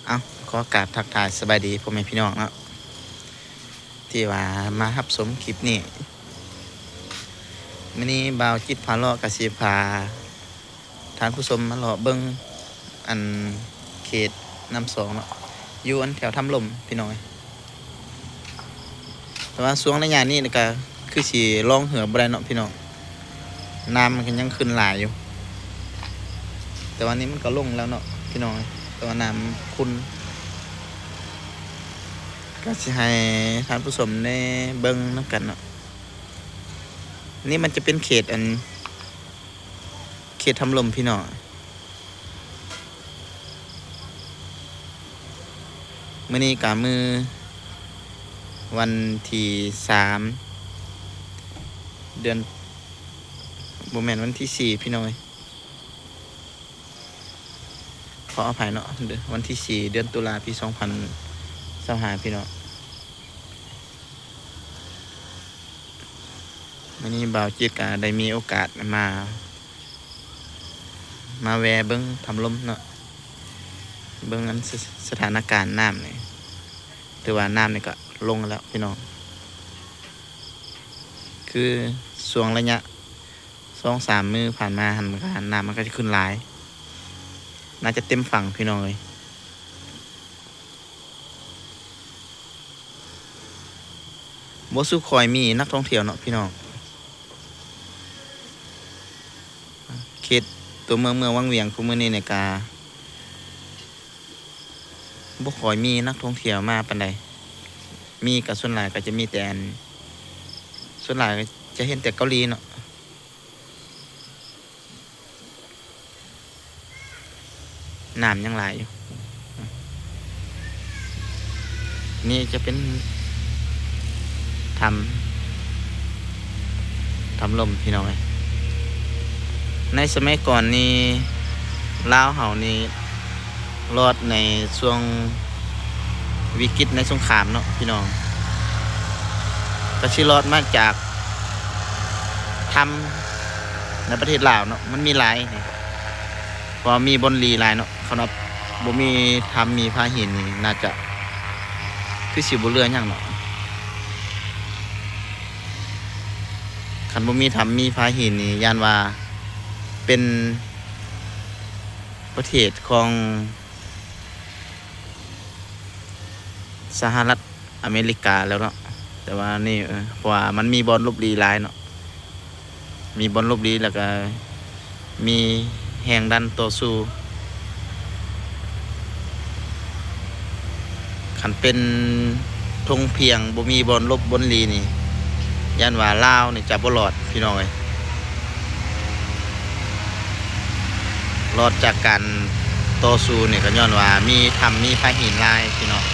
ເອົາ ຂໍກາບທັກທາຍສະບາຍດີພໍ່ແມ່ພີ່ນ້ອງເນາະ ທີ່ວ່າມາຮັບຊົມຄລິບນີ້. ມື້ນີ້ບ່າວຈິດພາເລາະກະຊິພາທ່ານຜູ້ຊົມມາເລາະເບິ່ງ ອັນ ເຂດນ້ຳຊອງເນາະ ຢູ່ອັນແຖວຖ້ຳລົມພີ່ນ້ອງເອີຍ. ແຕ່ວ່າຊ່ວງໄລຍະນີ້ກະຄືຊິລ່ອງເຮືອບໍ່ໄດ້ເນາະພີ່ນ້ອງ ນ້ຳມັນກະຍັງຂຶ້ນຫຼາຍຢູ່ ແຕ່ວ່ານີ້ມັນກະລົງແລ້ວເນາະພີ່ນ້ອງ ແຕ່ວ່ານ້ຳຂຸ່ນ ກະຊິໃຫ້ທ່ານຜູ້ຊົມໄດ້ເບິ່ງນຳກັນເນາະ. ນີ້ມັນຈະເປັນເຂດອັນ ເຂດຖ້ຳລົມພີ່ນ້ອງ. ມື້ນີ້ກະມື້ວັນທີສາມ ເດືອນ ບໍ່ແມ່ນ ວັນທີສີ່ພີ່ນ້ອງເອີຍ ຂໍອະໄພເນາະ ວັນທີສີ່ ເດືອນຕຸລາ ປີສອງພັນຊາວຫ້າ ພີ່ນ້ອງ. ມື້ນີ້ບ່າວຈິດກະໄດ້ມີໂອກາດມາ ມາແວ່ເບິ່ງຖ້ຳລົມເນາະ ເບິ່ງອັນ ສະ ສະຖານະການນ້ຳນີ້ ຖືວ່ານ້ຳນີ້ກະລົງແລ້ວພີ່ນ້ອງ. ຄືຊ່ວງໄລຍະສອງສາມມື້ຜ່ານມາຫັ້ນ ກະນ້ຳມັນກະຈະຂຶ້ນຫຼາຍ ໜ້າຈະເຕັມຝັ່ງພີ່ນ້ອງເອີຍ. ບໍ່ສູ່ຄ່ອຍມີນັກທ່ອງທ່ຽວເນາະພີ່ນ້ອງ. ເຂດຕົວເມືອງ ເມືອງວັງວຽງ ຄຸມື້ນີ້ນີ້ກະບໍ່ຄ່ອຍມີນັກທ່ອງທ່ຽວມາປານໃດ ມີກະສ່ວນຫຼາຍກະຈະມີແຕ່ອັນ ສ່ວນຫຼາຍຈະເຫັນແຕ່ເກົາຫຼີເນາະ. ນ້ຳຍັງຫຼາຍຢູ່. ນີ້ຈະເປັນຖ້ຳ ຖ້ຳລົມພີ່ນ້ອງເອີຍ. ໃນສະໄໝກ່ອນນີ້ ລາວເຮົານີ້ລອດໃນຊ່ວງວິກິດໃນສົງຄາມເນາະພີ່ນ້ອງ ກະຊິລອດມາຈາກຖ້ຳໃນປະເທດລາວເນາະ ມັນມີຫຼາຍ ເພາະວ່າມີບ່ອນຫຼີຫຼາຍເນາະ. ຄັນວ່າບໍ່ມີຖ້ຳມີຜາຫີນນີ້ ໜ້າຈະຄືຊິບໍ່ເຫຼືອຫຍັງເນາະ. ຄັນບໍ່ມີຖ້ຳມີຜາຫີນນີ້ ຢ້ານວ່າເປັນປະເທດຂອງສະຫະລັດອາເມລິກາແລ້ວເນາະ. ແຕ່ວ່ານີ້ ເອີ ເພາະວ່າມັນມີບ່ອນຫຼົບຫຼີຫຼາຍເນາະ ມີບ່ອນຫຼົບຫຼີ ແລ້ວກະມີແຮງດັນຕໍ່ສູ້. ຄັນເປັນທົ່ງພຽງ ບໍ່ມີບ່ອນຫຼົບບ່ອນຫຼີນີ້ ຢ້ານວ່າລາວນີ້ຈະບໍ່ລອດພີ່ນ້ອງເອີຍ. ລອດຈາກການຕໍ່ສູ້ນີ້ ກະຍ້ອນວ່າມີຖ້ຳມີຜາຫີນຫຼາຍພີ່ນ້ອງ.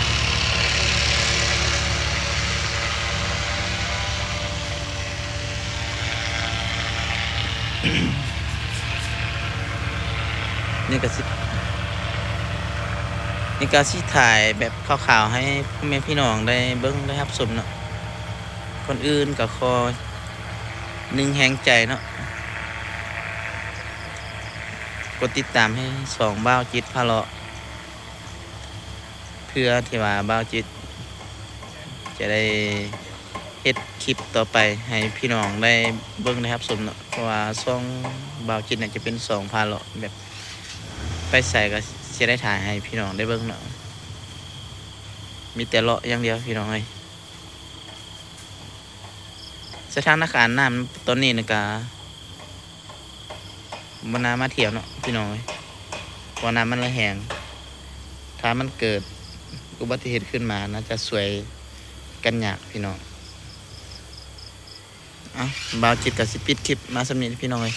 ນີ້ກະຊິ ນີ້ກະຊິຖ່າຍແບບຄ່າວໆ ໃຫ້ພໍ່ແມ່ພີ່ນ້ອງໄດ້ເບິ່ງໄດ້ຮັບຊົມເນາະ. ກ່ອນອື່ນກະຂໍໜຶ່ງແຮງໃຈເນາະ ກົດຕິດຕາມໃຫ້ຊ່ອງບ່າວຈິດພາເລາະ ເພື່ອທີ່ວ່າບ່າວຈິດຈະໄດ້ເຮັດຄລິບຕໍ່ໄປໃຫ້ພີ່ນ້ອງໄດ້ເບິ່ງໄດ້ຮັບຊົມເນາະ. ເພາະວ່າຊ່ອງບ່າວຈິດນີ້ຈະເປັນຊ່ອງພາເລາະ ແບບໄປໃສກະຊິໄດ້ຖ່າຍໃຫ້ພີ່ນ້ອງໄດ້ເບິ່ງເນາະ ມີແຕ່ເລາະຢ່າງດຽວພີ່ນ້ອງເອີຍ. ສະຖານະການນ້ຳຕອນນີ້ນະກະບໍ່ໜ້າມາທ່ຽວເນາະພີ່ນ້ອງເອີຍ ເພາະວ່ານ້ຳມັນລະແຮງ ຖ້າມັນເກີດອຸບັດຕິເຫດຂຶ້ນມາ ໜ້າຈະຊ່ວຍກັນຍາກພີ່ນ້ອງ. ເອົ້າ ບ່າວຈິດກະຊິປິດຄລິບມາສ່ຳນີ້ພີ່ນ້ອງເອີຍ.